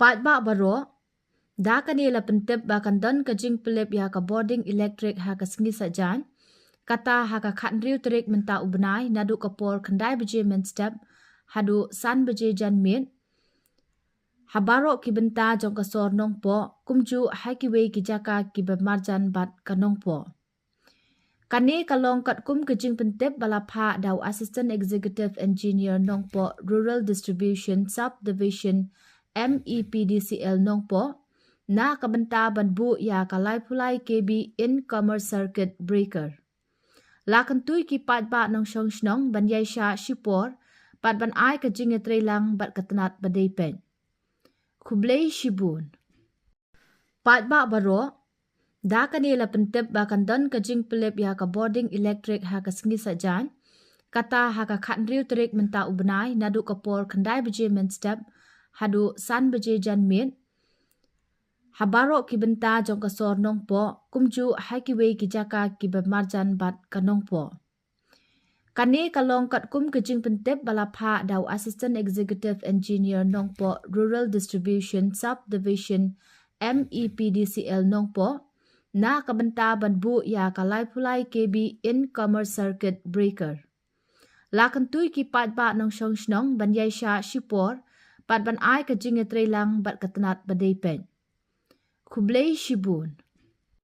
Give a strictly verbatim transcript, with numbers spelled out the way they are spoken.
Paidbah baroh, da kane la pyntip ba kan don ka jingpylip ïa ka bording elektrik ha ka sngi Saitjaiñ, kata ha ka khathynriew tarik mynta u bnai naduh ka por khyndai baje mynstep haduh san baje janmiet ha baroh ki bynta jong ka sor Nongpoh, kumjuh ha kiwei ki jaka kiba marjan bad ka Nongpoh. Kane ka long katkum ka jingpyntip ba la phah da u Assistant Executive Engineer Nongpoh Rural Distribution Subdivision, M E P D C L Nongpoh, na ka bynta ban buh ïa ka laiphew lai K V in-comer circuit breaker. La kyntu ïa ki paidbah nongshong shnong ban ïaishah shipor bad ban ai ka jingïatreilang bad ka tnat ba dei peit. Khublei shibun. Paidbah baroh, da kane la pyntip ba kan don ka jingpylip ïa ka bording elektrik ha ka sngi Saitjaiñ, kata ha ka khathynriew tarik mynta u bnai naduh ka por khyndai baje mynstep haduh san baje janmiet ha baroh ki bynta jong ka sor Nongpoh, kumjuh ha kiwei ki jaka kiba marjan bad ka Nongpoh. Kane ka long katkum ka jingpyntip ba la phah da u Assistant Executive Engineer Nongpoh Rural Distribution Subdivision, M E P D C L Nongpoh, na ka bynta ban buh ïa ka laiphew lai K V in-comer circuit breaker. La kyntu ïa ki paidbah nongshong shnong ban ïaishah shipor bad ban ai ka jingïatreilang bad ka tnat ba dei peit. Khublei shibun.